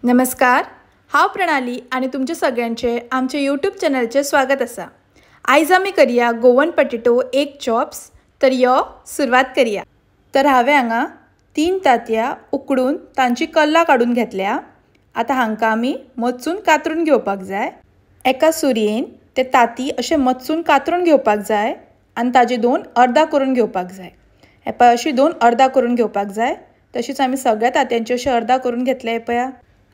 नमस्कार, हांव प्रणाली आनी तुमचे सगळ्यांचे आमचे यूट्यूब चॅनलचेर स्वागत आसा। आयज आमी करया गोवन पटेटो एग चॉप्स। तर यो सुरवात करया। तर हांवें हांगा 3 तांतयां उकडून तांची कल्लां काडून घेतल्या। आतां हांकां आमी मचून कातरून घेवपाक जाय। एका सुरयेन ते तांती अशें मचून कातरून घेवपाक जाय आनी ताजे 2 अर्दा करून घेवपाक जाय। हे पळय, अशी 2 अर्दा करून घेवपाक जाय। तशीच आमी सगळ्या तांतयांची अशें अर्दा करून घेतले। हे पळया,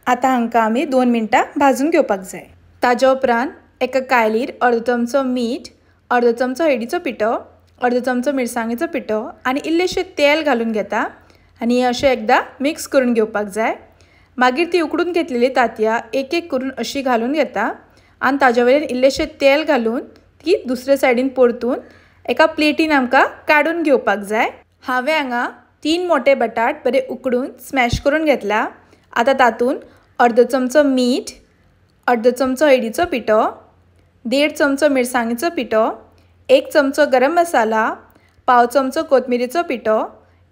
आतां हांकां आमी 2 मिनटां भाजून घेवपाक जाय। ताज्या उपरांत एका कायलीर अर्दो चमचो मीठ, अर्दो चमचो हळदीचो पिठो, अर्दो चमचो मिरसांगेचो पिठो आनी इल्लेशें तेल घालून घेता आनी हें अशें एकदां मिक्स करून घेवपाक जाय। मागीर ती उकडून घेतलेली तांतयां एक एक करून अशी घालून घेता आनी ताज्या वयल्यान इल्लेशें तेल घालून ती दुसरे सायडीन परतून एका प्लेटीन आमकां काडून घेवपाक जाय। हांवें हांगा 3 मोटे बटाट बरे उकडून स्मॅश करून घेतला। आतां तातूंत अर्दो चमचो मीठ, अर्दो चमचो हळदीचो पिठो, 1.5 चमचो मिरसांगेचो पिठो, 1 चमचो गरम मसाला, 1/4 चमचो कोथमिरीचो पिठो,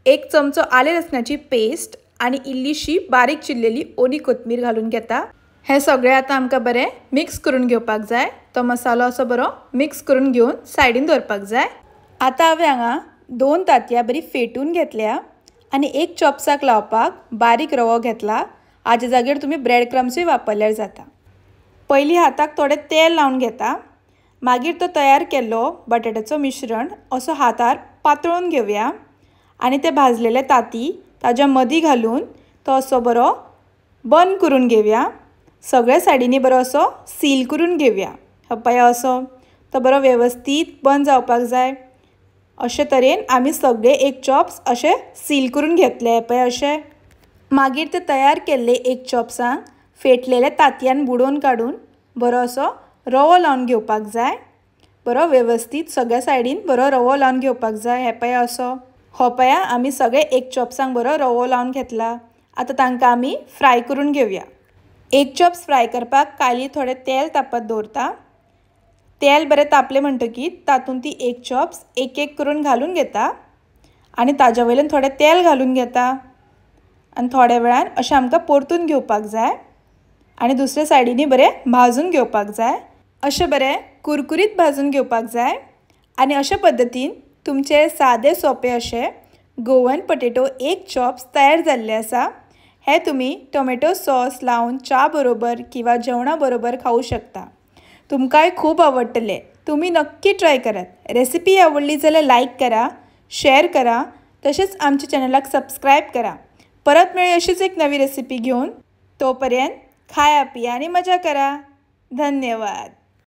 1 चमचो आले लसणाची पेस्ट आनी इल्लीशी बारीक चिरलेली ओली कोथमीर घालून घेता। हें सगळें आतां आमकां बरें मिक्स करून घेवपाक जाय। तो मसालो असो बरो मिक्स करून घेवन सायडीन दवरपाक जाय। आतां हांवें हांगा 2 तांतयां बरी फेटून घेतल्या आनी 1 चॉप्साक लावपाक बारीक रवो घेतला। हाजे जागेर तुमी ब्रेड क्रम्सूय वापरल्यार जाता। पयलीं हाताक थोडें तेल लावन घेता। मागीर तो तयार केल्लो बटाट्याचो मिश्रण असो हातार पातळून घेवया आनी ते भाजलेले तांती ताज्या मदीं घालून तो असो बरो बंद करून घेवया। सगळ्या सायडींनी बरो असो सील करून घेवया। पळय, असो तो बरो वेवस्थीत बंद जावपाक जाय। अशे तरेन आमी सगळे एग चॉप्स अशे सील करून घेतले। पळय अशे। मागीर ते तयार केल्ले एग चॉप्सांक फेटलेल्या तांतयान बुडोवन काडून बरो असो रवो लावन घेवपाक जाय। बरो वेवस्थीत सगळ्या सायडीन बरो रवो लावन घेवपाक जाय। हे पळय असो। हो पळया, आमी सगळे एग चॉप्सांक बरो रवो लावन घेतला। आतां तांकां आमी फ्राय करून घेवया। एग चॉप्स फ्राय करपाक कायली थोडें तेल तापत दवरता। तेल बरें तापलें म्हणटकीर तातूंत ती एग चॉप्स एक एक करून घालून घेता आनी ताज्या वयल्यान थोडें तेल घालून घेता आनी थोड्या वेळान अशें आमकां परतून घेवपाक जाय आनी दुसऱ्या सायडीनी बरें भाजून घेवपाक जाय। अशें बरें कुरकुरीत भाजून घेवपाक जाय आनी अशे पद्दतीन तुमचे सादे सोंपे अशे गोवन पटेटो एग चॉप्स तयार जाल्ले आसा। हे तुमी टोमॅटो सॉस लावन च्या बरोबर किंवा जेवणा बरोबर खावूं शकता। तुमकांय खूब आवडटले। तुमी नक्की ट्राय करात। रेसिपी आवडली जाल्यार लायक करा, शेअर करा, तशेंच आमच्या चॅनलाक सबस्क्रायब करा। परत मेळूया अशीच एक नवी रेसिपी घेवन। तोपर्यंत खाया पिया आनी मजा करा। धन्यवाद।